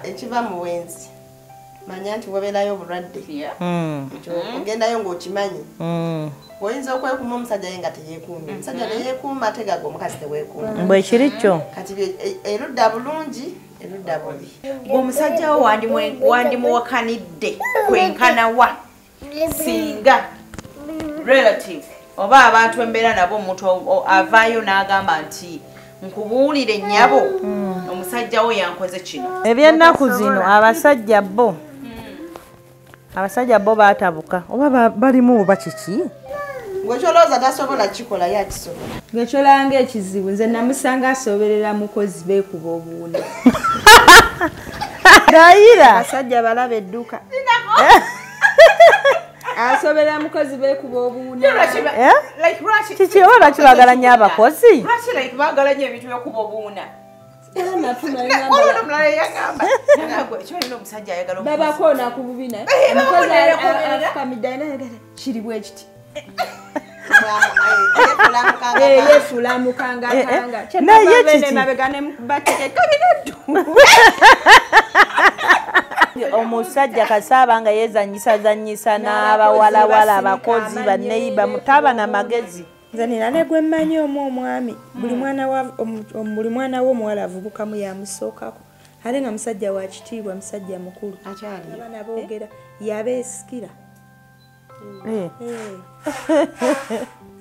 Ekiva mu bwenzi, manya nti wabeerayo obulwadde. Ogendayo ng'okimanyi. Oyinza okwekuuma omusajja ye nga teyeekuumye. Omusajja neyeekuuma ate gaga omukazi teweekuuma. Bwe kiri kyo. Kati erudda bulungi, erudda bubi. Omusajja wo wandimuwakanidde kwenkana wa singa relative oba abantu embeera nabo omuntu avaayo n'agamba nti nkubuulire nnyabo omusajja wo yankoze kino. Ebyennaku zino abasajja bo baatabuka oba balimu oba kiki? Gwekyolowooza tasobola kikola ye akisobola. Gwekyolanga ekizibu nze namusanga asoberera mukozi beekuba obuwuna. Dayira. Abasajja balaba edduka. Asoberera mukozi beekuba obuwuna. Kiki oba lwaki baagala nnyo abakozi? Lwaki like baagala nnyo ebintu by'okuba obuwuna? Waliwo n'omulala eyagamba kyolina omusajja ayagala omukozi. Babakoona ku bubina. Omukozi afukamidde alina kiri bwe kiti. Yefuula mukangakanga. Naye kiki? Mabega ne bategeka binaddu. Omusajja kasaaba nga yeezannyisazannyisa n'abawalawala abakozi banneyiba mutaba na magezi. Nze nina ne gwe mmanyi omu omwami buli mwana we omuwala avubukamu yamusookako ate nga musajja wa kitiibwa, musajja mukulu. Abaana boogera yabeesikira.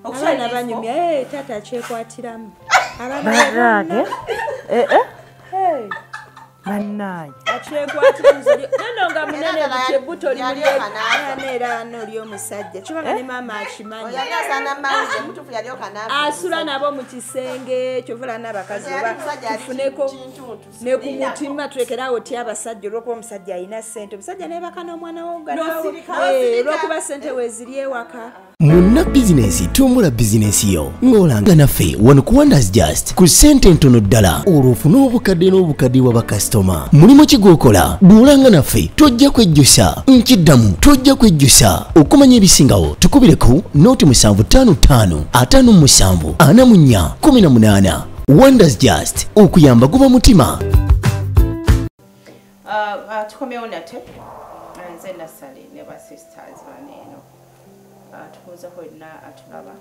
Abaana banyumya taata akyekwatiramu. Abaana bannaye akyekwatiramu nno nga munene buti ebbuto limulyera ano ly'omusajja kibanga ne maama akimanyi. Asula nabo mu kisenge kyovula n'abakazi oba tufuneko ne ku mutima tulekerawo ti abasajja olw'okuba omusajja alina ssente omusajja neebaka n'omwana wo olw'okuba ssente weeziri ewaka. Munna bizinensi tumbula bizinensi yo ng'olanga naffe wano ku Wonders Just ku ssente ntono ddala olwo ofune obukadde n'obukadde bwa bakasitoma. Mulimu ki gw'okola? Bw'olanga naffe tojja kwejjusa. Nkiddamu tojja kwejjusa. Okumanya ebisingawo tukubireko 0755 57 44 18. Wonders Just okuyamba guba mutima. Tukomyewo nate nze Nassali ne ba sisters baneeno. Tukubuuzako yenna atulaba.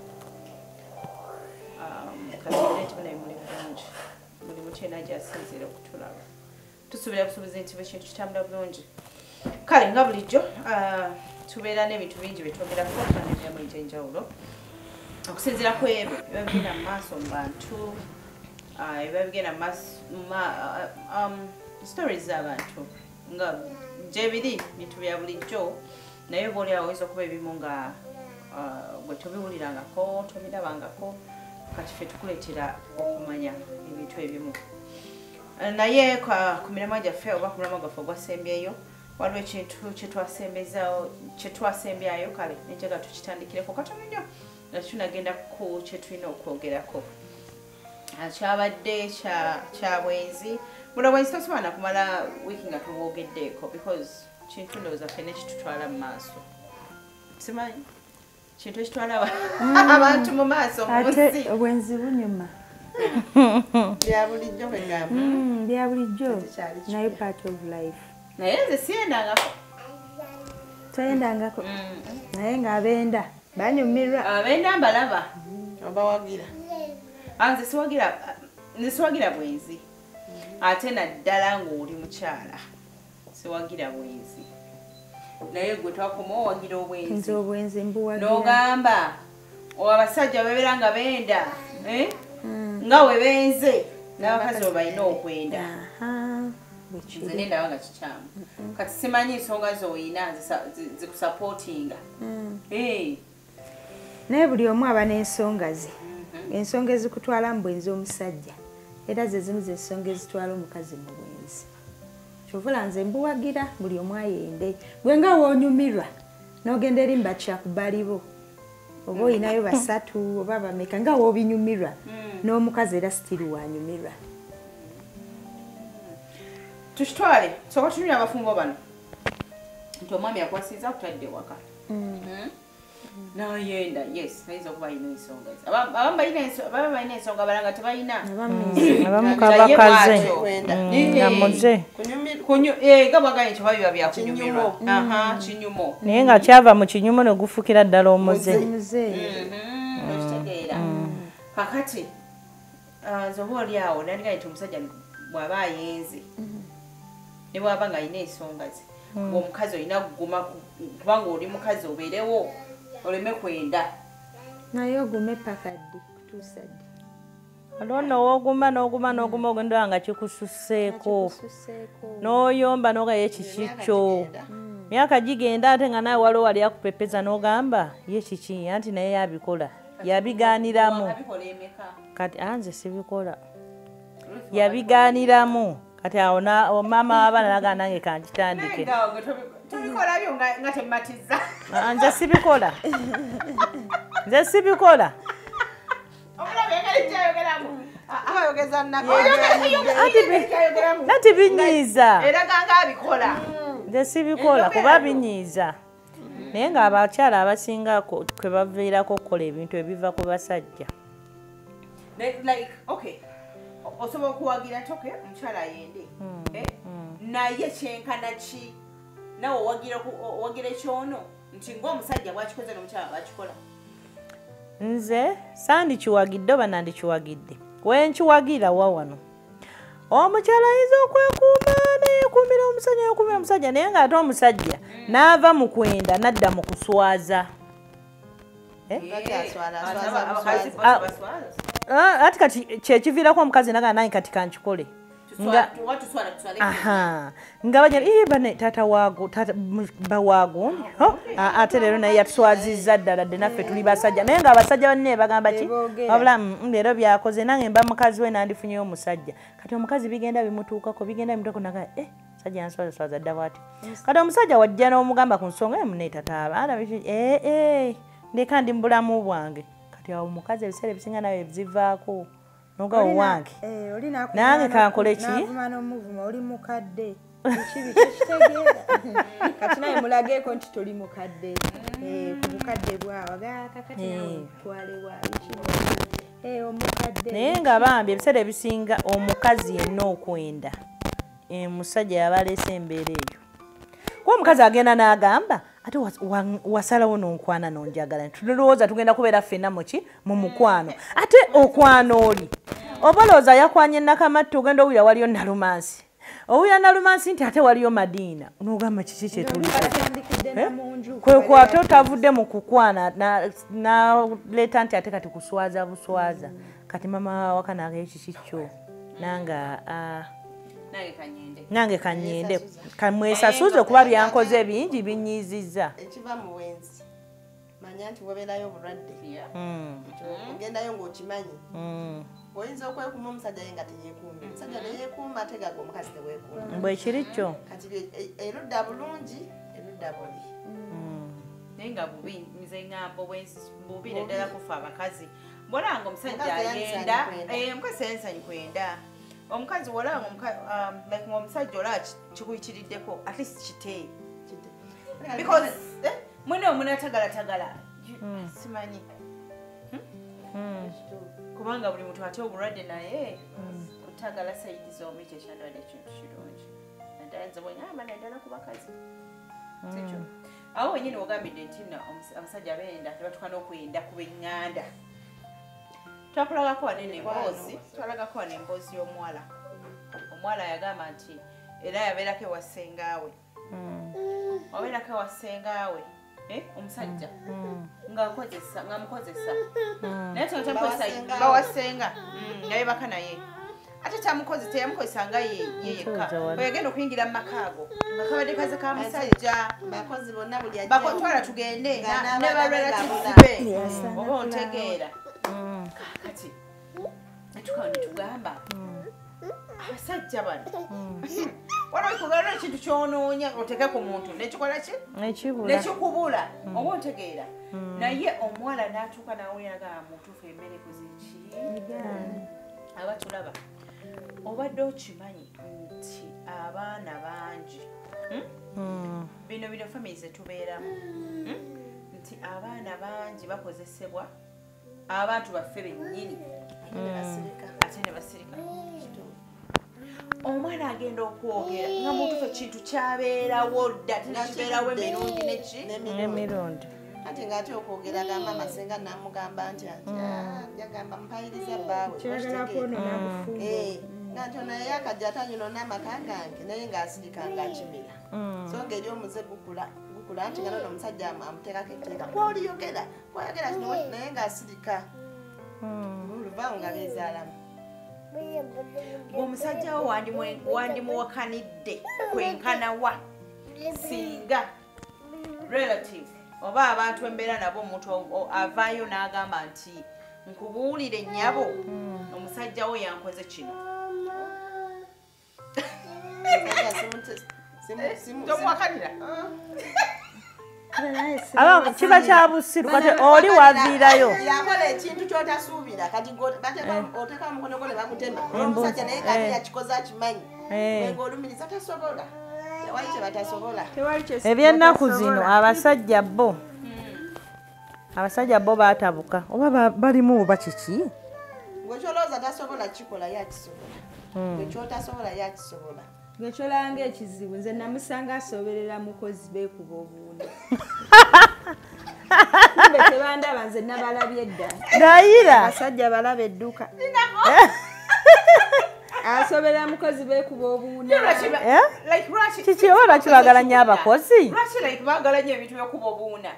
Katonda nti munaye muli bulungi, buli muntu yenna gy'asinziira okutulaba. Tusuubira busuubizi nti buli kintu kitambula bulungi. Kale nga bulijjo tubeera n'ebintu bingi bye twogerako n'emirimu egy'enjawulo. Okusinziira ku ebyo ebiba bigenda mu maaso mu bantu, ebiba bigenda mu maaso stories z'abantu nga gye biri bintu bya bulijjo naye oba oliawo oyinza okuba ebimu nga gwe tobiwulirangako, tobirabangako, kati ffe tukuleetera okumanya ebintu ebimu. Naye ku miramwa gyaffe oba ku mulamwa gwaffe ogwasembyeyo waliwo ekintu kye twasembyayo kale nenjaga tukitandikireko katono nnyo nga tunagenda ku kye tulina okwogerako. Kyabadde kya bwenzi. Buno bwenzi tosobola na kumala wiiki nga tubwogeddeeko because kintu ndowooza ffenna ekitutwala mu maaso. Simanyi kintu ekitwala abantu mu maaso mu nsi. Ate obwenzi bunyuma. Bya bulijjo bwe ngamba. Bya bulijjo naye part of life. Naye nze siyendangako. Toyendangako? Naye ng'abenda banyumirwa. Abenda mbalaba. Obawagira. Nze siwagira bwenzi. Ate naddala ng'oli mukyala. Siwagira bwenzi. Naye gwe twakoma owagira obwenzi. Nze obwenzi mbuwagira. N'ogamba abasajja babeera nga benda nga we benze n'abakazi bwe balina okwenda. Nze nendaba nga kikyamu. Kati simanyi nsonga z'olina zikusapootinga. Naye buli omu aba n'ensonga ze. Ensonga ezikutwala mu bwenzi omusajja era ze zimu z'ensonga ezitwala omukazi mu bwenzi. Kyovula nze mbuwagira buli omu ayende. Gwe nga w'onyumirwa n'ogenda eri mbakyakubalibo oba olinayo basatu oba bameka nga w'obinyumirwa n'omukazi era sitiri wanyumirwa. Tukitwale sooka tunyumya abafumbo bano nti omwami akwasiza akutadde ewaka. Nayenda, yes, ayinza okuba alina ensonga ze. Abamu balina ensonga, abalala nga tebalina. Abamu kabakaze. Namuze. Nga bwagambye nti oba biba byakunyumirwa. Kinyumo. Naye nga kyava mu kinyumo ne gufukira ddala omuze. Okitegeera. Kakati nze oba oli awo nandika nti omusajja bw'aba ayenze ne bw'aba ng'alina ensonga ze, ng'omukazi olina kuguma kubanga oli mukazi obeerewo oleme kwenda. Naye ogume paka ddi kutuusa ddi? Waliwo nno w'oguma n'oguma n'oguma ogenda nga kikususseeko. N'oyomba n'oga ye kiki kyo. Myaka gigenda ate nga naawe waliwo wali akupepeza n'ogamba ye kiki anti naye yabikola. Yabigaaniramu. Kati nze sibikola. Yabigaaniramu. Kati awo maama w'abaana n'agamba nange kankitandike. Tubikola byo nga temmatiza. Nze sibikola. Nze sibikola. Omulabe engeri gy'ayogeramu. Ayogeza nnako. Nati binyiiza. Era ganga abikola. Nze sibikola kuba binyiiza. Naye ng'abakyala abasinga kwe baviirako okukola ebintu ebiva ku basajja. Like, okay. Osobola okuwagira nti okay, omukyala ayende. Naye kyenkana ki? Nawe owagira ekyono nti ng'omusajja bw'akikoze n'omukyala bw'akikola. Nze sandikiwagidde oba nandikiwagidde. Wenkiwagira wa wano. Omukyala ayinza okwekuuma neyeekuumira omusajja yeekuumira omusajja naye ng'ate omusajja n'ava mu kwenda n'adda mu kuswaza. Ati kati kyekiviirako omukazi nagamba nange kati kankikole. Nga bagira bane taata waago taata bawaago ate leero naye yatuswazizza ddala dde naffe tuli basajja naye nga abasajja banne bagamba ki wabula leero byakoze nange mba mukazi we nandifunyeyo omusajja. Kati omukazi bigenda bimutuukako bigenda bimutuukako naga musajja yanswazaswaza dda bw'ati. Kati omusajja wajja n'omugamba ku nsonga munne tata abaana ndeka ndi mu bulamu bwange. Kati awo omukazi ebiseera ebisinga nawe bizivaako. Noga owange. Nange kankole ki? Navuma n'omuvuma oli mukadde. Ekibi tekitegeera. Kati naye mulageeko nti toli mukadde. Ku bukadde bwawa kakati nawe otwale wa biki. Omukadde. Naye nga bambi ebiseera ebisinga omukazi yenna okwenda. Omusajja yabaleese embeera eyo. Kuba omukazi agenda n'agamba ate wasalawo n'onkwana n'onjagala. Tulowooza tugenda kubeera ffenna muki mu mukwano. Ate okwana oli. Oba olowooza yakwanye Nakamattu ogenda owulira waliyo Nalumansi. Owulira Nalumansi nti ate waliyo Madiina. N'ogamba kiki kye tuliko. Kwe kwate otavudde mu kukwana n'aleeta nti ate kati kuswaza buswaza. Kati mama waka nange kiki kyo. Nanga nange kanyende. Kamwesasuze kuba byankoze bingi binyiizizza. Ekiva mu bwenzi. Manya nti wabeerayo obulwadde. Ogendayo ng'okimanyi. Oyinza okwekuuma omusajja ye nga teyeekuumye. Omusajja neyeekuuma ate gaga omukazi teweekuuma. Bwe kiri kyo. Kati erudda bulungi, erudda bubi. Naye nga bubi, nze ŋŋamba obwenzi bubi naddala kufa abakazi. Bw'olaba omusajja ayenda, omukazi teyandisanye kwenda. Omukazi bw'olaba ng'omusajja olaba kikuyitiriddeko, at least kite. Because mwene omunatagalatagala simanyi. Kubanga buli muntu ate obulwadde naye kutagala sayidi zombi kyekyandwadde ekintu kirungi. Naddala nze bwe ŋŋamba naddala ku bakazi. Sikyo. Awo wennyini wogambidde nti nno abasajja benda tebatuuka n'okwenda ku b'eŋŋanda. Twakulagako wano emboozi, twalagako wano emboozi y'omuwala. Omuwala yagamba nti era yabeerako ewa ssengaawe. Wabeerako ewa ssengaawe. Omusajja ng'akozesa ng'amukozesa. Naye tamukozesa bawasenga nga yeebaka naye. Ate tamukozesa teyamukozesa nga ye yekka. Bwe yagenda okuyingira mu maka ago nga kabadde kaze ka musajja. Bakozi bonna buli ajja. Bakotwala tugende ne ba relatives be. Oba ontegeera. Kakati netukawo ne tugamba abasajja bano waliwo ekintu ky'onoonya oteeke ku muntu nekikola ki? Nekikubula. Oba ontegeera. Naye omuwala n'atuuka n'awulira agamba mutuufu emmere ekoze ki? Abatulaba obadde okimanyi nti abaana bangi bino bino family zetubeeramu nti Nti abaana bangi bakozesebwa abantu baffe bennyini ate ne basirika. Omwana agenda okwogera nga mutuufu ekintu kyabeerawo dda ate nekibeerawo emirundi neki n'emirundi. Ate ng'ate okwogera agamba masenga namugamba nti yagamba mpayiriza bbaawe nga nti ono naye akajja atanyonona amaka gange naye ng'asirika ng'akimira. So ng'eri omuze gukula nti nga nono omusajja amuteekako etteeka kwoliyogera kwayogera kino naye ng'asirika oluvaawo nga beezaalamu. Omusajja wo wandimuwakanidde kwenkana wa singa relative oba abantu embeera nabo omuntu avaayo n'agamba nti nkubuulire nnyabo omusajja wo yankoze kino. Tomuwakanira? Aba kiba kya busiru kati oli waviirayo. Yakola ekintu ky'otasuubira kati oteeka omukono gwo ne bakutema omusajja naye ng'ate yakikoze akimanyi ng'olumiriza tasobola. Tewali kye batasobola. Ebyennaku zino abasajja bo baatabuka oba balimu oba kiki? Gwe ky'olowooza tasobola kikola ye akisobola. Gwe ky'otasobola ye akisobola. Gwe kyolanga ekizibu nze namusanga asoberera mukozi beekuba obuwundo. Kumbe tebandaba nze nabalabye dda. Ndayira. Abasajja balaba edduka. Asoberera mukozi beekuba obuwundo. Kiki oba lwaki baagala nnyo abakozi? Lwaki like baagala nnyo ebintu by'okuba obuwuna?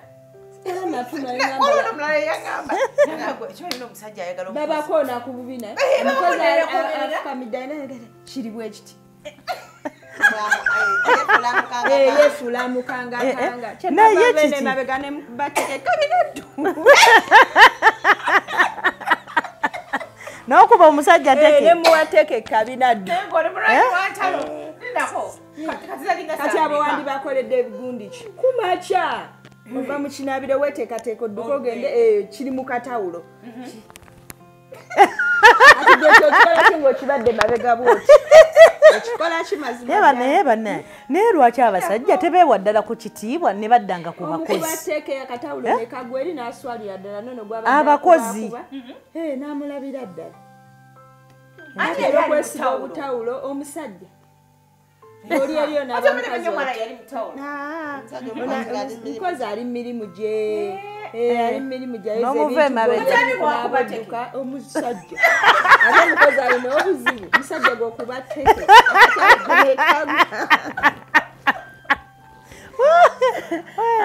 Babakoona ku bubina. Omukozi afukamidde alina kiri bwe kiti. Yefuula mukangakanga. Naye kiki? Mabega ne bategeka binaddu. N'okuba omusajja teke. Ne muwateeke kabinaddu. Kati abo wandibakoledde ebigundi ki? Kumakya. Ova mu kinaabiro weeteekateeka odduka ogende kiri mu katawulo. Ati gwe ky'okikola ki ng'okibadde mabega bw'oti? Okikola ki mazima? Naye naye lwaki abasajja tebeewa ddala ku kitiibwa ne baddanga ku bakozi? Omukuba tteeka akatawulo ne kagwa eri n'aswalira ddala nono gw'abadde abakozi. N'amulabira ddala. Ate era okwesiba obutawulo omusajja. Oli eriyo n'abamukazi. Mukozi ali mirimu gye. Ali mirimu gye. N'omuva emabega. Omusajja. Ate omukozi alina obuzibu. Omusajja gw'okuba tteke.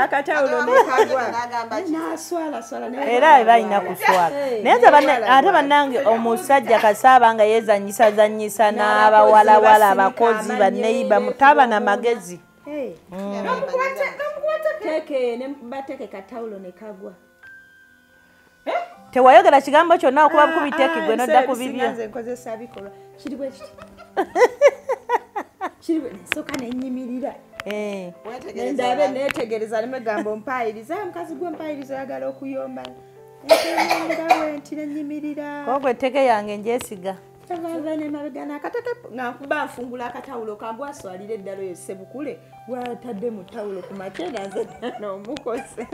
Akatawulo ne kagwa. N'aswala. Era balina kuswala. Naye ate bannange omusajja kasaaba nga yeezannyisazannyisa n'abawalawala abakozi banneyiba mutaba na magezi. Teke ne bateke katawulo ne kagwa. Tewayogera kigambo kyonna okuba bukubiteeke gwe nodda ku bibyo. Nze nkozesa bikolwa. Kiri bwe kiti. Kiri bwe nsooka ne nnyimirira. Ndabe neetegereza nemegamba mpayiriza omukazi gwe mpayiriza oyagala okuyomba. Nga nti nnyimirira. Kogwe etteke yange ngyesiga. Tavava ne mabega n'akateke nga nkuba nfungula akatawulo kagwa aswalira eddala oyo Ssebukule gw'atadde mu ttawulo ku makya nze n'omukozi.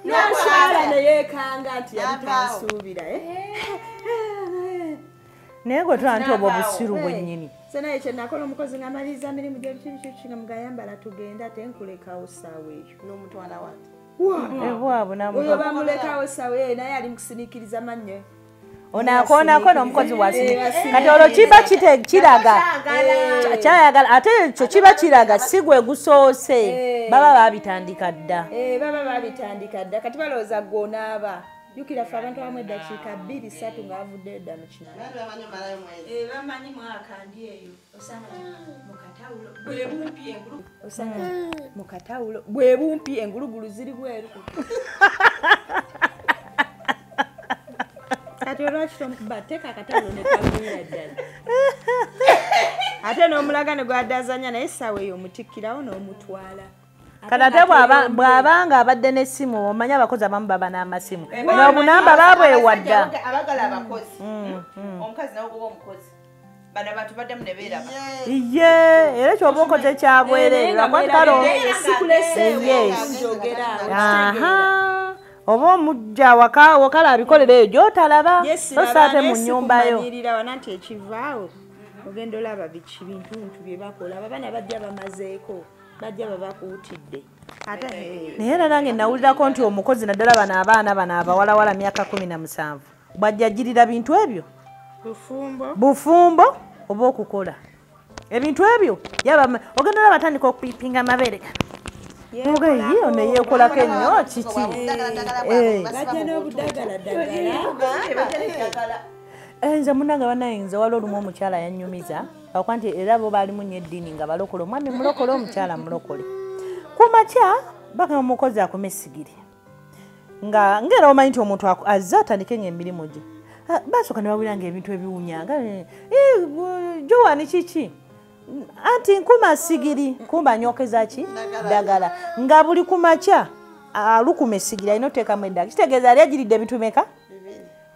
N'aswala ne yeekanga nti yali tansuubira. Naye gwe tulaba nti obwo busiru bwennyini. Nze naye kye nakola omukozi ng'amaliriza mirimu gye biki nga mugayambala tugenda ate nkulekawo ssaawa eyo. N'omutwala wa? Ewaabwe Oyo bamulekawo ssaawa eyo naye ali mu kusiniikiriza mannyo. Ono akoonako n'omukozi w'asindika. Kati olwo kiba kiraga kyayagala ate ekyo kiba kiraga si gwe gusoose. Baba baabitandika dda. Baba baabitandika dda kati balowooza gw'onaaba. Jjukira ffe abantu abamu eddakiika 2 3 ng'avuddeyo dda mu kinaabiro. Bamanyi mwaka ndi eyo osanga mu katawulo bwe bumpi engulu. Osanga mu katawulo bwe bumpi engulugulu ziri bweru. Kati olwaki tomukuba teeka akatawulo ne kagwira ddala. Ate n'omulaga ne gw'adde naye essaawa eyo omutikkirawo n'omutwala. Kati ate bw'abanga abadde n'essimu omanyi abakozi abamu baba n'amasimu n'obunamba baabwewa dda. Abagala abakozi. Omukazi nawe ogoba omukozi. Bano abantu baddamu ne beeraba. Ye, era kyoba okoze kyabwereere oba omujja waka wakala abikolera eyo gy'otalaba tosaate mu nnyumba yo. Nanti ekivaawo ogenda olaba biki bintu bye bakola abaana bajja bamazeeko bajja babakuutidde. Naye era nange nawulirako nti omukozi naddala bano abaana bano abawalawala myaka 17 bw'ajjagirira bintu ebyo bufumbo oba okukola ebintu ebyo yaba ogenda olaba atandika okupipinga amabeere gano ono yeekolako ennyo kiki nze munnange bannaye nze waliwo olumu omukyala yannyumiza akuba nti era bo baalimu nnyo eddiini nga balokole omwami mulokole omukyala mulokole ku makya bagamba omukozi akome essigiri nga ngera omanyi nti omuntu azze atandike ng'emirimu gye basooka ne bawulira ng'ebintu ebiwunya nga Joan kiki anti nkuma sigiri kumba nyokeza ki ddagala nga buli ku makya alukuma essigiri alina oteekamu eddagala kitegeeza ali agiridde ebintu meka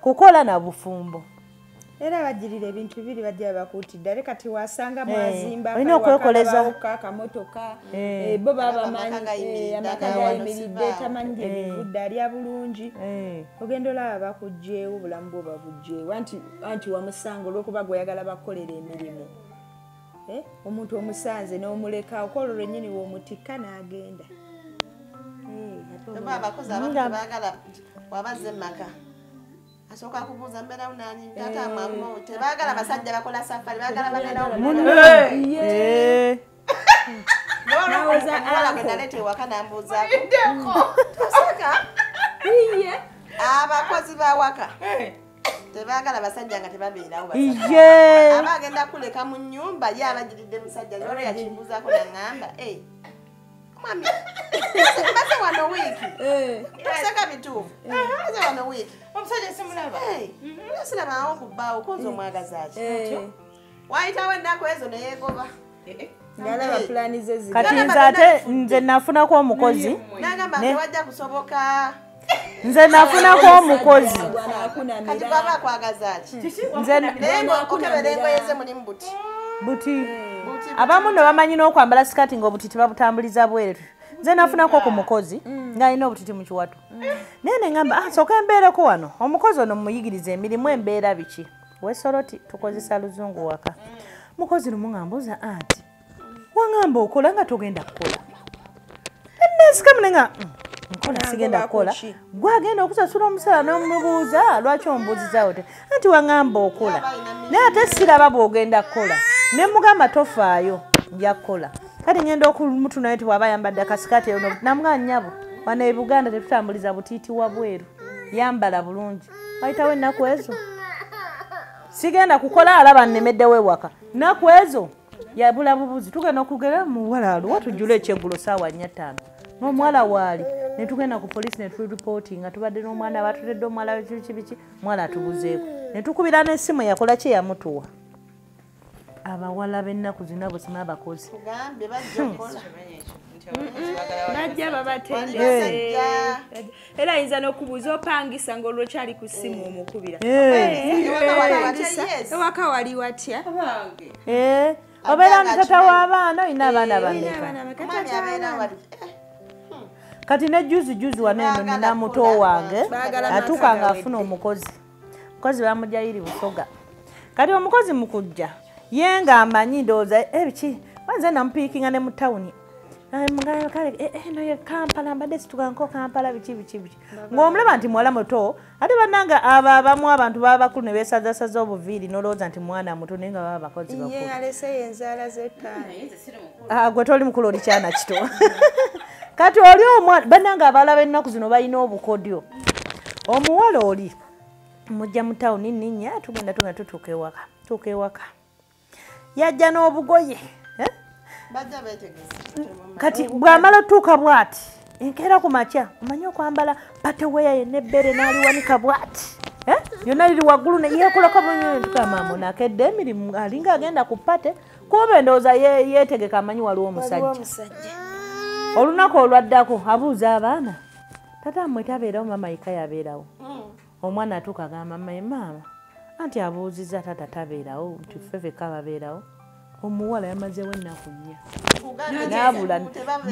kukola na bufumbo. Era bagirira ebintu bibiri bajja bakuutidde ate kati wasanga mwazimba olina okwekoleza akamotoka bo baba bamanyi amaka gayimiridde tamanyi gye bivudde alya bulungi ogenda olaba bakuggyewo obulamu bwo babuggyewo anti wamusanga olw'okuba gweyagala bakukolera emirimu omuntu omusanze n'omuleka okola olwennyini w'omutikka n'agenda. Abakozi abamu tebaagala wabazze maka asooka kubuuza mbeerawo nani taata mwamu tebaagala basajja bakola safari baagala babeerawo omuwala gwe naleeta ewaka n'ambuuzaako toseka abakozi b'awaka tebaagala basajja nga tebabeerawo basajja aba agenda kuleka mu nnyumba ye abagiridde musajja olwo yakimbuuzaako n'aŋŋamba mwami mbaze wano wiiki toseka bituufu mbaze wano wiiki omusajja simulaba sirabawo ku bbaawo kunze omwagaza ki wayitawo ennaku ezo ne yeegoba kati nze ate nze nafunako omukozi n'agamba tewajja kusoboka nze nafunako omukozi kati bw'aba akwagaza ki naye ng'okebera engoye ze mulimu buti buti abamu nno bamanyi n'okwambala sikaati ng'obutiti babutambuliza bweru nze nafunako ku mukozi ng'alina obutiti mu kiwato naye ne ŋŋamba sooka embeereko wano omukozi ono muyigiriza emirimu embeera biki weesoloti tukozesa luzungu waka mukozi lumu ng'ambuuza anti waŋŋamba okola nga togenda kukola nensikamu ne nga nkola sigenda kukola gwagenda okusasula omusala n'omubuuza lwaki ombuuzizaawo te anti waŋŋamba okola naye ate siraba bw'ogenda kukola ne mugamba tofaayo nja kukola kati ngenda okumutunayo nti bw'aba ayambadde akasikaati eyo namugamba nnyabo wano e Buganda tetutambuliza butiiti wabweru yambala bulungi wayitawo ennaku ezo sigenda kukola alaba nnemeddewo ewaka nnaku ezo yabula bubuzi tugenda okugera muwala aluwa tujjule ekyeggulo ssaawa 4:05 n'omuwala waali ne tugenda ku poliisi ne tulipootinga tubadde n'omwana batutedde omuwala biki biki muwala atubuzeeko ne tukubira n'essimu yakola ki yamutuwa abawala b'ennaku zino abo sima abakozi bajja babatendese era ayinza n'okubuuza opangisa ng'olwo kyali ku ssimu omukubira ewaka wali watya obeera ne tata w'abaana olina abaana bameka kati ne juzi wano eno nina muto wange atuuka ng'afuna omukozi omukozi bamugya iri Busoga kati omukozi mukujja ye ng'amanyi ndowooza biki banze namupiikinga ne mu tawuni eno ye Kampala mbadde situkanko Kampala biki biki biki ng'omulaba nti muwala muto ate bannange abo abamu abantu baba bakulu ne beesazasaza obuviiri n'olowooza nti mwana muto naye nga baba bakozi bakulu gwe toli mukulu oli kyana kito kati oli omwana bannange abawala b'ennaku zino balina obukodyo omuwala oli mujja mu tawuni nninnya tugenda tutuuka ewaka yajja n'obugoye kati bw'amala otuuka bw'ati enkeera ku makya omanyi okwambala pateweya yenna ebbere n'aliwanika bw'ati yonna liri waggulu neyeekolako bulungi maama ono akedde emirimu alinga agenda ku pate kuba endowooza yeetegeka amanyi waliwo omusajja olunaku olwaddako abuuza abaana tata mmwe tabeerawo maama yekka yabeerawo omwana atuuka agamba maama Anti abuuzizza taata tabeerawo nti ffe ffekka babeerawo. Omuwala yamazeewo ennaku 4. N'abula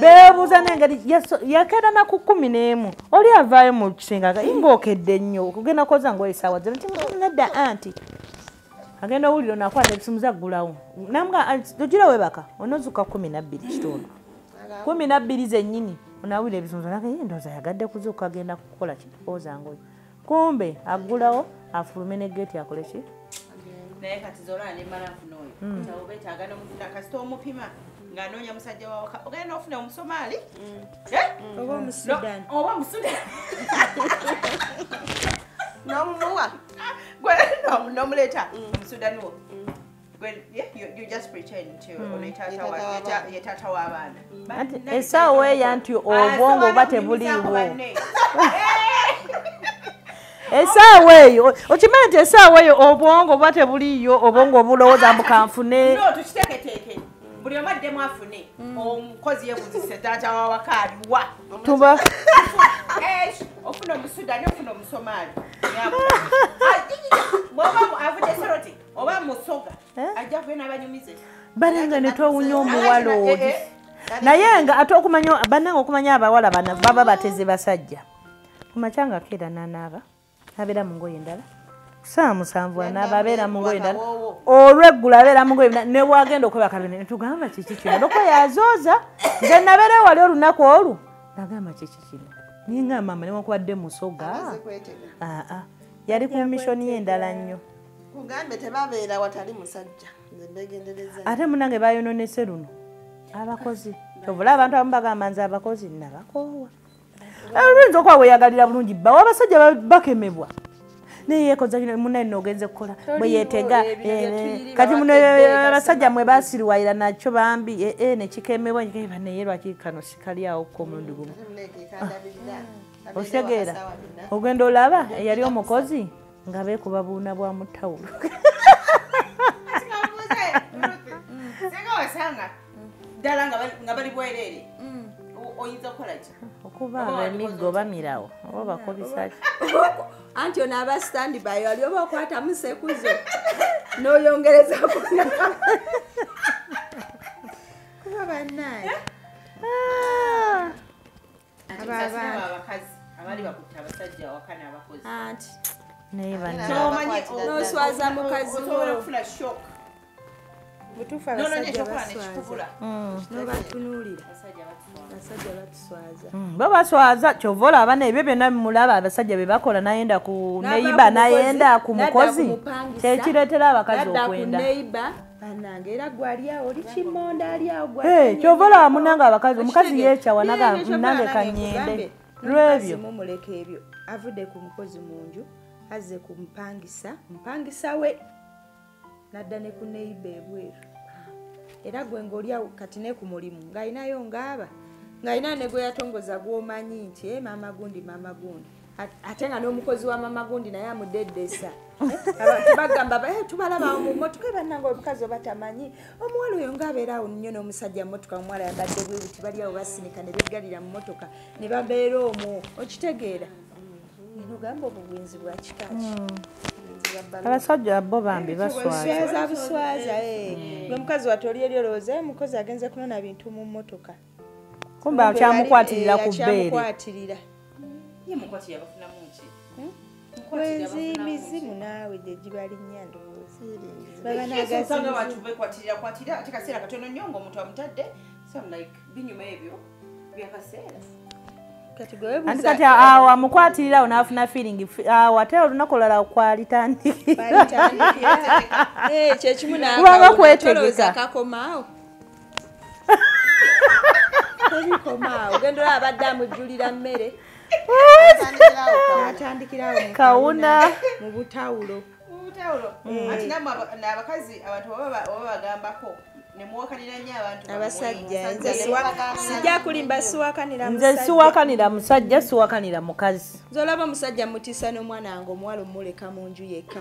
beebuuza n'engeri yakeera na ku 11 oli avaayo mu kisenge ng'okedde nnyo okugenda kwoza ngoye essaawa zino nti nedda anti agenda owulira ono akwata ebisimuza aggulawo namugamba ogira weebaka onoozuuka 12 kitundu 12 zennyini onaawulira ebisimuza naga ye ndowooza ayagadde kuzuuka agenda kukola ki kwoza ngoye kumbe aggulawo afulume ne geeti akole ki. Naye kati Zola ne mala nfuna oyo kati obeetaaga n'omufuna kasita omupima ng'anoonya musajja wawaka ogenda n'ofuna Omusomaali oba Omusudan oba Omusudan n'omumuwa gwe n'omuleeta Omusudan wo gwe you just pretend nti ono ye taata w'abaana. Essaawa eyo nti obwongo oba tebuliiwo. Essaawa eyo okimanyi nti essaawa eyo obwongo oba tebuliiyo obwongo obulowooza mbu kanfune. No tukiteeketeeke buli omu addemu afune omukozi yeebuzise taata w'awaka aliwa. Tuba ofuna Omusudani ofuna Omusomaali bw'oba avudde Soroti oba Musoga ajja kubeera n'abanyumize. Banange ne twewuunya omuwala oli naye nga ate okumanya bannange okumanya abawala bano baba bateze basajja. Ku makya nga akeera n'anaaba abeera mu ngoye endala ssaawa 7 anaaba abeera mu ngoye endala olw'eggulo abeera mu ngoye endala ne bw'agenda okwebaka ne tugamba kiki kino olw'okuba yazooza nze nabeera wali olunaku olwo nagamba kiki kino naye nga maama newankubadde Musoga yali ku mishoni ye endala nnyo. Kugambe tebabeera watali musajja nze mbegendereza. Ate munnange bayonoonese luno abakozi kyovula abantu abamu bagamba nze abakozi nabakoowa. Oluyinza okuba weeyagalira bulungi bbawo abasajja bakemebwa naye yeekoza munnaye nno ogenze kukola bwe yeetega kati muno abasajja mwe baasiriwayira nakyo bambi ne kikemebwa naye lwaki kano sikali awo ko omulundi gumu. Otegeera ogenda olaba eyali omukozi nga beekuba buuna bwa mu ttawulo. Singa wasanga ddala nga bali bwereere oyinza kukola ki? Okuba emiggo bamirawo oba bakobisa ki? Anti ono aba stand by ali oba okwatamu sekuzo n'oyongereza kuba bannaye abakazi abali bakutte abasajja awaka n'abakozi. Anti naye bannaye n'oswaza mukazi wo osobola okufuna shock. Butuufu abasajja baswaza n'obatunuulira abasajja batuswaza bo baswaza kyova olaba n'ebyo byonna bimulaba abasajja bye bakola n'ayenda ku neyiba n'ayenda ku mukozi kyekireetera abakazi okwenda. Bannange era gwe ali awo oli kimonda ali awo kyova olaba munnange abakazi omukazi yeekyawa nange kanyende lw'ebyo. Mumuleka ebyo avudde ku mukozi mu nju azze ku mupangisa mupangisa we nadda ne ku neyiba ebweru era gwe ng'oli awo kati ne ku mulimu ng'alinayo ng'aba ng'alina ne gwe yatongoza gw'omanyi nti maama gundi ate nga n'omukozi wa maama gundi naye amudeddesa. Abantu bagamba tubalaba mu mmotoka bannange omukazi oba tamanyi omuwala oyo ng'abeera awo nnyo n'omusajja mu mmotoka omuwala yambadde bwe buti bali awo basinika ne beggalira mu mmotoka ne babeera omwo okitegeera nogamba obwo bwenzi bwa kika ki? Abasajja bo bambi baswaza buswaza gwe mukazi wattu oli eri olowooza omukozi agenze kunona bintu mu mmotoka kumbe akyamukwatirira ku bbeere. Akyamukwatira ye mukwatira bafunamu ki? Bwenzi mizimu naawe gye gibalinnya ndowooza baba n'agazimu abantu bekwatirira kwatira ate kaseera katono nnyo ng'omuntu amutadde so I'm like binyuma ebyo byakaseera. Anti kati awo amukwatirira awo n'afuna feeling awo ate olunaku olulala kwalitandikira kyekimu kubanga kwetegeka kakomaawo tebikomaawo ogenda olaba abadde amujjulira mmere n'atandikirawo kawuna mu butawulo. Anti nammwe abakazi abantu baba bagambako nemuwakanira nnyo abantu abasajja. Nze sijja kulimba siwakanira musajja. Nze siwakanira musajja siwakanira mukazi. Nze olaba omusajja mutiisa n'omwana wange omuwala omuleka mu nju yekka.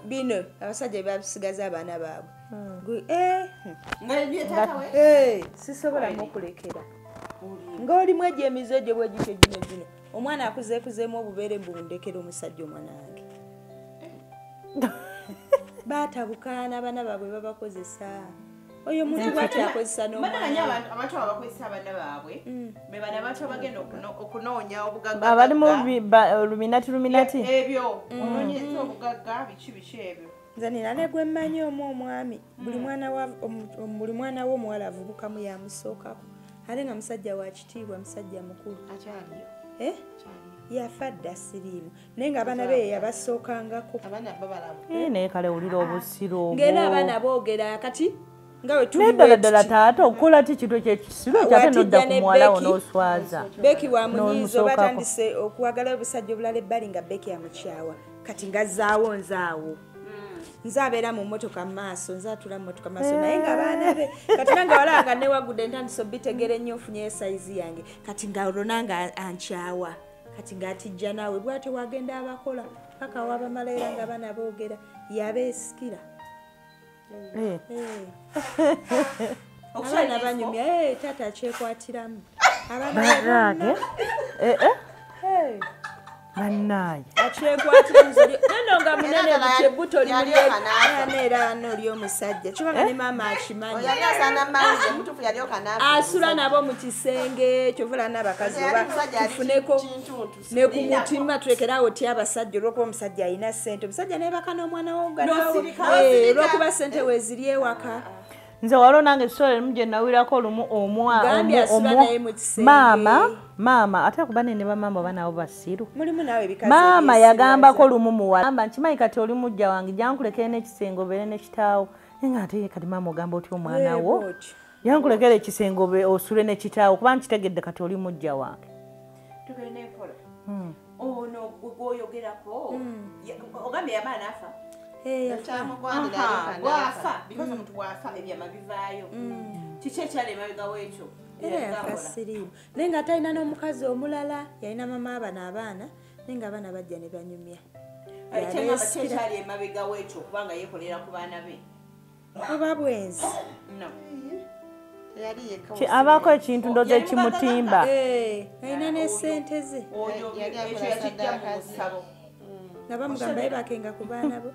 Bino abasajja babisigaza abaana baabwe. Sisobola mukulekera ng'olimu egyo emize egyo bwe gityo gino gino omwana akuzeekuzeemu obubeere mbundekera omusajja omwana wange. Baatabuka n'abaana baabwe babakozesa. Oyo omuntu bw'atyo akozesa n'omwana. Abantu abakozesa abaana baabwe be bano abantu abagenda okunoonya obugagga. Abalimu luminati. Ebyo onoonyeza obugagga biki biki ebyo. Nze nina ne gwe mmanyi omu omwami buli mwana w'omuwala avubukamu yamusookako ate nga musajja wa kitiibwa, musajja mukulu. Akyaliyo? Yafa dda siriimu naye ng'abaana be yabasookangako. Naye kale wulira obusiro obwo. Ng'era abaana boogera kati nga we tuli ddala ddala taata okola ki kintu ekyekisiro ekyo ate n'odda ku muwala wo n'oswaza. Becky wamunyiiza oba atandise okwagala obusajja obulala ebbali nga Becky amukyawa kati ngazzaawo nzaawo. Nze abeera mu mmotoka maaso, nze atula mu mmotoka maaso naye ng'abaana be kati nange walaba nga newagudde ntandise obitegera ennyo nfunyeyo sayizi yange kati nga olwo nange ankyawa kati ng'atijja naawe bw'atyo wagenda abakola paka wabamala era ng'abaana boogera yabeesikira. Abaana banyumya taata akyekwatiramu. Abaana bannaye akyekwatiramu nno nga munene buti ebbuto limulyana era n'oli omusajja kyokka ne maama akimanyi. Asula nabo mu kisenge kyovula n'abakazi oba tufuneko ne ku mutima tulekeraawo ti abasajja olw'okuba omusajja alina ssente omusajja neebaka n'omwana wo nga olw'okuba ssente weeziri ewaka. Nze waliwo nange sole emu gye nawulirako lumu maama ate kuba ne bamaama oba nabo basiru. Maama yagambako lumu muwala amba nkimanyi kati oli mujja wange jankulekere n'ekisenge obeere ne kitaawo. Naye nga ate kati maama ogamba otya omwana wo yankulekere ekisenge osule ne kitaawo kuba nkitegedde kati oli mujja wange. Tugende enkola. Ono gwoyogerako ogambye yamala n'afa. Bw'afa because omuntu bw'afa ebyama bivaayo. Kiki ekyali emabega w'ekyo? Era yafa siriimu naye nga talina n'omukazi omulala yalina mama abano abaana naye nga abaana bajja ne banyumya. Ki ekyali emabega w'ekyo kubanga yeekolera ku baana be? Oba bwenzi? Abaako ekintu ndowooza ekimutimba. Alina ne ssente ze. Ekyo yakijja mu ssabo. Nga bamugamba yeebakenga ku baana bo.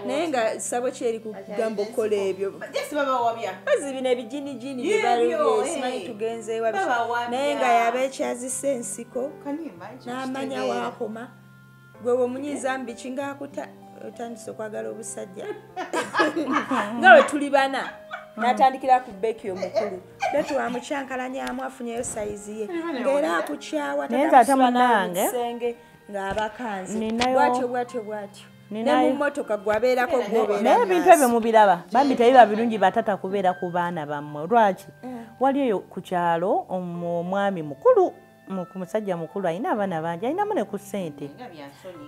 Naye nga ssabo kyeri kugamba okukola ebyo. Bazi bino ebijinijini byebalubye simanyi tugenze ewa naye nga yabeekyazisa ensiko n'amanya waakoma gwe bw'omunyiiza mbiki ng'akuta otandise okwagala obusajja nga bwe tuli bana n'atandikira ku Becky omukulu. Becky wamukyankalanyamu afunyeyo sayizi ye ng'era akukyawa tatakusula nawe mu kisenge ng'abakanze bw'atyo bw'atyo bw'atyo. Ne mu mmotoka gwabeerako gw'obeera. Naye ebintu ebyo mubiraba bambi tebiba birungi batata kubeera ku baana bammwe. Lwaki? Wali eyo ku kyalo omwami mukulu musajja mukulu alina abaana bangi alinamu ne ku ssente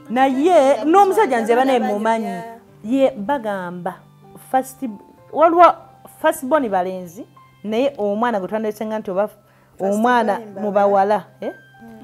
naye n'omusajja nze bane mumanyi ye bagamba waliwo first born balenzi naye omwana gwe twandesenga nti oba omwana mu bawala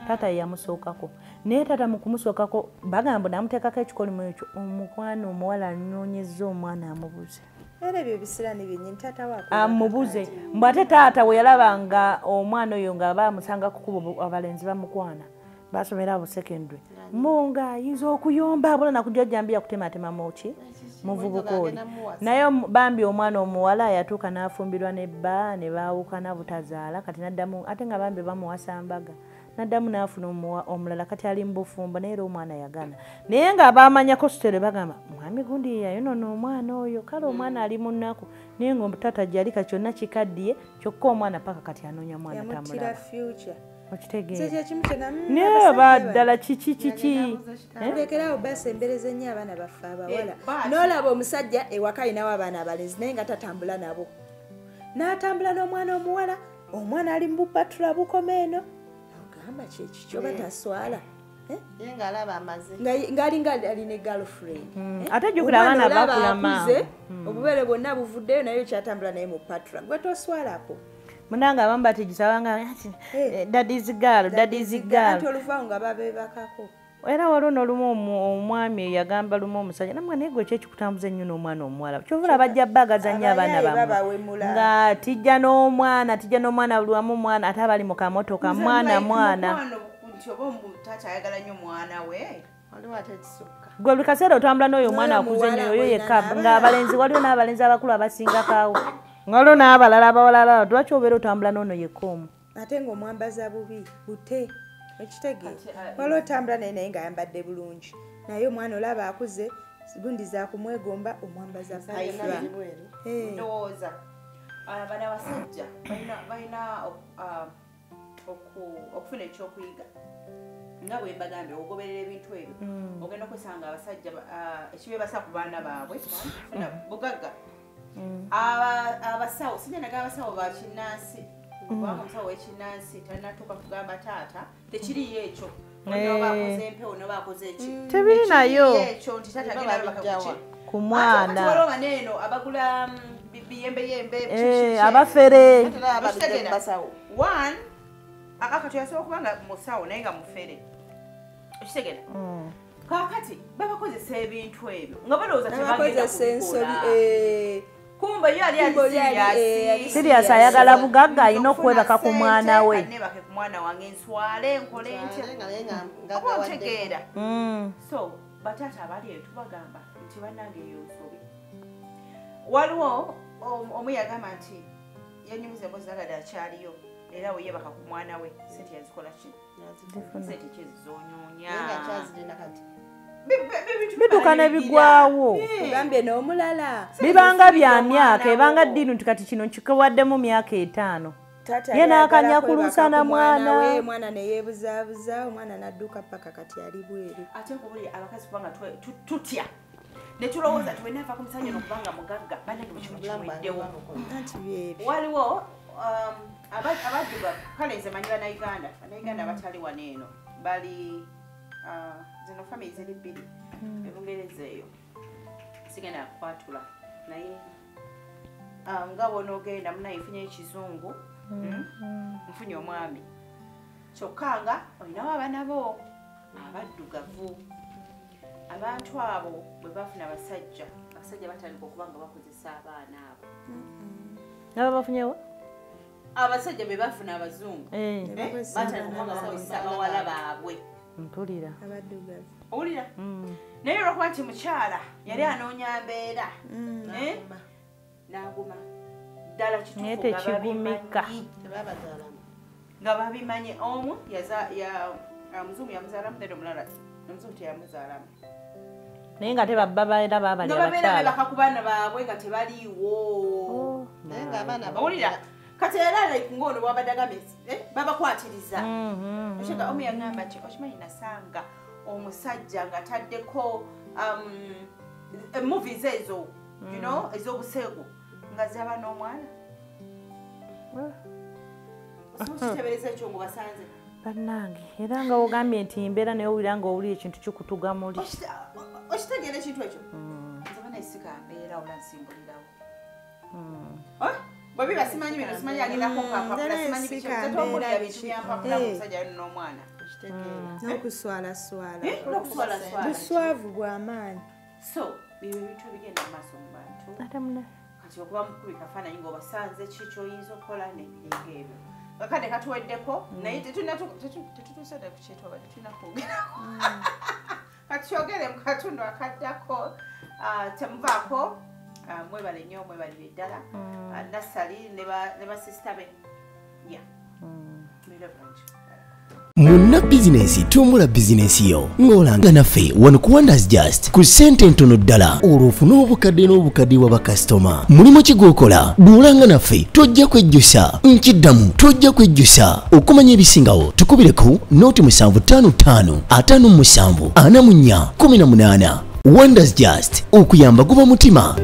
taata ye yamusookako naye taata mu kumusookako bagamba n'amuteekako ekikolimo ekyo omukwana omuwala anoonyezza omwana amubuze. Era ebyo ebisiraani byennyini taata we amubuze mbu ate taata we yalabanga omwana oyo nga bamusanga ku kkubo abalenzi bamukwana basomera abo secondary munga ayinza okuyomba abula nakujjajjambiya kutematema muki muvubuka oli naye bambi omwana omuwala yatuuka n'afumbirwa ne bba ne baawukana butazaala kati n'addamu ate nga bambi bamuwasa mbaga n'addamu n'afuna omulala kati ali mu bufumbo naye era omwana yagaana naye nga baamanyako sitere bagamba mwami gundi yayonoona omwana oyo kale omwana ali mu nnaku naye nga taata gyali kati kyonna kikaddiye kyokka omwana paka kati anoonya mwana tamulaba. Okitegeera naye baddala kiki kiki tulekerawo basembereza ennyo abaana baffe abawala n'olaba omusajja ewaka alinawo abaana abalenzi naye nga tatambula nabo n'atambula n'omwana omuwala omwana ali mu bupatula bukoma eno ogamba kyekiki oba taswala ng'alinga ali ne girlfriend ate jjukira abaana bakula mangu obubeere bwonna buvuddeyo naye kyatambula naye mu patula gwe toswalako. Munange abamu batigisabanga daddy's girl, daddy's girl. Ate oluvaawo nga babeebakako. Era waliwo n'olumu omwami yagamba lumu omusajja namwe naye gwe ki ekikutambuza ennyo n'omwana omuwala kyova bajja baagaza nnyo abaana bammwe nga tijja n'omwana buli wamu mwana ate abali mu kamotoka mwana mwana. Nti oba taata ayagala nnyo mwana we. Waliwo ate ekisukka. Gwe buli kaseera otambula n'oyo omwana akuze nnyo oyo yekka, ng'abalenzi waliwo n'abalenzi abakulu abasingakaawo, nga waliwo n'abalala abawalala, lwaki obeera otambula n'ono yekka omu? Ate ng'omwambaza bubi bute, okitegeera? Waliwo otambula naye naye ng'ayambadde bulungi, naye omwana olaba akuze gundi zakumwegomba, omwambaza pafra. Ndowooza bano abasajja balina okufuna ekyokuyiga, nga bwe mbagambye ogoberera ebintu ebyo, ogenda okwesanga abasajja ekibebasa ku baana baabwe funa bugagga. Abasawo sijja abasawo ba kinnansi, kubanga omusawo w'ekinnansi talinatuuka kugamba taata tekiriyo ekyo, noba akoze empewo noba akoze eki, tebiri nayo ekyo nti taata agenda baka ku mwana. Waliwo bano eno abagula biyembeyembe abafere. One akati yasobola okuba nga musawo naye nga mufere, okitegeera? Kaakati babakozesa ebintu ebyo nga balowooza tebagenda kubikola, kumbe yo ali serious, ayagala bugagga, alina okwebaka ku mwana we. Nebake ku mwana wange nswale nkole ntya, oba otegeera? So bataata abali eyo tubagamba nti bannange eyo nsobi. Waliwo omu yagamba nti yanyumiza emboozi zagadde akyaliyo, era we yeebaka ku mwana we, sente yazikola ki? Sente ki ezizonyoonya? Bituuka ne bigwawo, ogambye n'omulala bibanga bya myaka, ebanga ddiinu nti kati kino nkikuwaddemu myaka 5, ye n'akanyakulusa na mwana we, omwana ne yeebuzaabuza, omwana n'adduka paka kati ali bweru. Ate nkubulire abakazi kubanga tutya ne tulowooza nti wenava ku musajja nokubanga mugagga, bannange bwe kino kiweddewo. Waliwo abaddugavu, kale nze manyi bannayuganda, bannayuganda abatali wano eno bali zino family ziri bbiri ebungereza eyo, sigenda kukwatula naye nga bw'onoogenda munaye nfunye ekizungu, nfunye omwami, kyokka nga olinawo abaana bo abaddugavu. Abantu abo bwe bafuna abasajja, abasajja batandika okuba nga bakozesa abaana abo. Nabo bafunyewo? Abasajja be bafuna abazungu batandika okuba nga bakozesa abawala baabwe. Mpulira. Abaddugavu. Owulira? Naye olwokuba nti mukyala yali anoonya mbeera, n'aguma ddala kituufu nga babimanyi. Omu omuzungu yamuzaalamu, then omulala omuzungu teyamuzaalamu, naye nga tebabba baera babali abakyala bebaka ku baana baabwe nga tebaliiwo. Owulira? Kati era like ng'ono bwabadde agambye babakwatiriza. Okiga omu yagamba nti okimanyi nasanga omusajja ng'ataddeko movies ezo, you know, ez'obuseegu nga zaba n'omwana. Osobola okiteebereza ekyo ng'obasanze? Bannange, era nga wogambye nti mbeera naye owulira ng'owulira ekintu kikutuga muli. Okitegeera ekintu ekyo? Nze banaye sikambeera ola nsimbulirawo. Bwe biba simanyi bino, simanyi agendako nkampapula, simanyi biki, tombulira bintu bya mpapula omusajja ali n'omwana. N'okuswalaswala. N'okuswalaswala. Buswavu bw'amaanyi. So bibyo ebintu ebigenda mu maaso mu bantu. Kati okuba mukubi kafaananyi ng'obasanze ki ky'oyinza okukola n'ebiringa ebyo. Akadde katuweddeko, naye tetutuuse dda ku kyetwaba tetulina kwogerako. Kati kyogere mu katundu akaddako, temuvaako, mwebale nnyo, mwebalire ddala. Nassali ne basisita be. Mbeera bulungi. Munna bizinensi, tumbula bizinensi yo ng'olanga naffe wano ku Wonders Just ku ssente ntono ddala, olwo ofune obukadde n'obukadde bwa bakasitoma. Mulimu ki gw'okola? Bw'olanga naffe tojja kwejjusa, nkiddamu tojja kwejjusa. Okumanya ebisingawo tukubireko 0755 57 44 18. Wonders Just, okuyamba guba mutima.